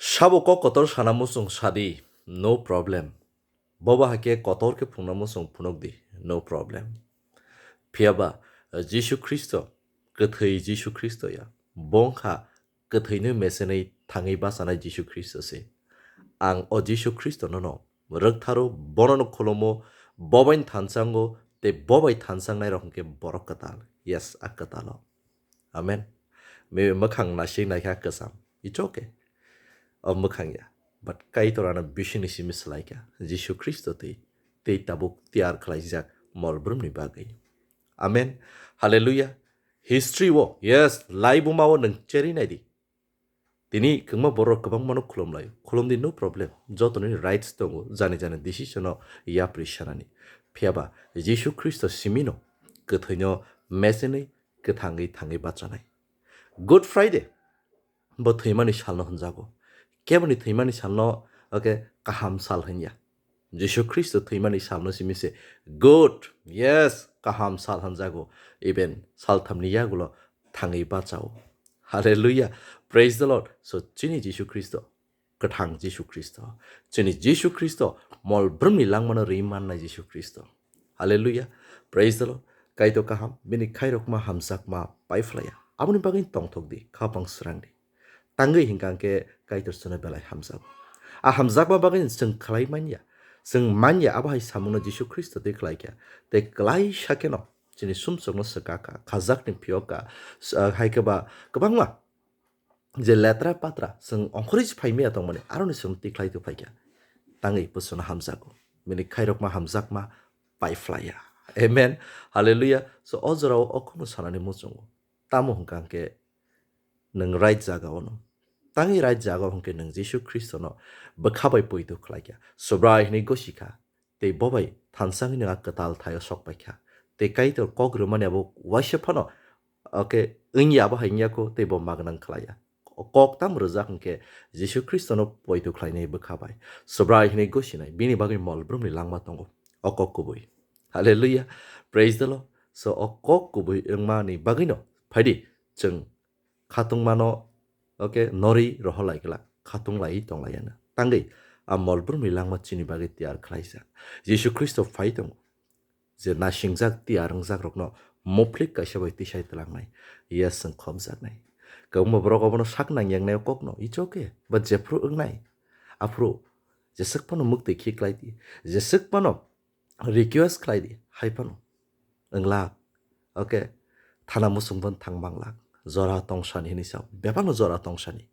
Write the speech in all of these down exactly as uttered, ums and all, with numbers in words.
Sabo kok kotor sana muchung sadi, no problem. Boba hake kotor khe phunukna muchung phunukdi, no problem. Phiyaba Jisu Khristo, kwthwi Jisu Khristo ya, bongkha kwthwino mesenwi thangwi bachanai Jisu Khristo se. Ang o Jisu Khristono no rwktharo, bono no khulumo, bobaini thansango, tei bobai thansangnai rok hwnkhe borok kwtal. Yes, a kwtalo. Amen. Maybe mwkhang naisik naikha kwcham. It's okay. O mwkhang ya. But Kaitor ano bisingni simi swlaikha. Jisu Khristo twi. Tei tabuk tiyar khlaijak mol brumni bagwi. Amen. Hallelujah. History o, yes, laibuma o nwng cheri naidi. Tini kwbangma borok kwbangmano khulumlai. Khulumdi, no problem. Jotonini rights tongo. Jani jani decision o yapri sanani. Phiyaba Jisu Khristo simino kwthwino mesenwi kwthangwi thangwi bachanai. Good Friday. Bo thwimani salno hwnjago. Keboni thwimani salno, okay, kaham sal hwnya. Jisu Khristo thwimani salno simi se good, yes, kaham sal hwnjago. Even salthamni yagulo thangwi bachao. Hallelujah. Praise the Lord. So, chini Jisu Khristo, kwthang Jisu Khristo. Chini Jisu Khristo, mol brumni langmano ri mannai Jisu Khristo. Hallelujah. Praise the Lord. Kaitor kaham, bini khairokma hamjakma paiphlaiya. Aboni bagwi tongthokdi, khapang srangdi. Tangwi hinkha hwnkhe Kaitor chwngno belai hamjago. A hamjakma bagwi chwng khlai manya. Chwng manya abo hai samungno Jisu Khristo twi khlaikha. Tei klaisa kheno chini sumsokno swkakha, khajakni phiyokha, s-, ah, hai khe ba kwbangma je letra patra chwng ongkhorwi se phai maya tongmani, aroni chwng tikhlai tongphaikha. Tangwi bwswkno hamjago. Bini khairokma hamjakma paiphlaiya. Amen. Hallelujah. So, o jorao o kheno sanani muchungo. Tamo hwnkha hwnkhe nwng right jaga ono. Tangwi right jaga hwnkhe nwng Jisu Khristono bwkha bai poito khlaikha. Subrai hwnwi gosikha. Tei bobai thansangwi nwng a kwtal thaio sokpaikha. Tei Kaitor kok rwmani abo waisa phano, okay, wngya abo hai wngya kho, tei bo magwnang khlaiya. Kok tam rwjak hwnkhe Jisu Khristono poito khlainai bwkha bai. Subrai hwnwi gosinai, bini bagwi mol brumni langma tongo. O kok kubui. Hallelujah. Praise the Lord. So, o kok kubui wngmani bagwino phaidi chwng khatungmano, okay, norwi rohorlai glak, khatung laiwi tong laiya na. Tangwi a mol brumni langma chini bagwi tiyar khlaijak. Jisu Khristo phai tongo, je nasingjak tiyar wngjak rokno moplik kaisa bai tisai tlangnai, yes, chwng khopjaknai. Kwbangma borok obono sak nang yangnai o kokno, it's okay, but jephru wngnai, aphuru jeswk phano mwktwi khiklai di, jeswk phano request khlai di, hai phano wng lak. Okay, thana muchung bon thang mang lak. Jora tongsani hinwi sao. Bebakno jora tongsani.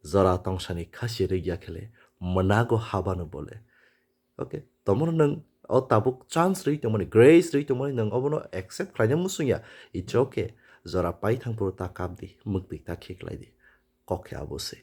Jora tongsani khasi rwgya khele mwnago habano bole. Okay, tomono nwng o tabuk chance rwi tongmani, grace rwi tongmani, nwng obono accept khlaina muchung ya. It's okay. Jora pai thang phuru ta kap di, mwktwi ta khiklai di. Kok khe abo se.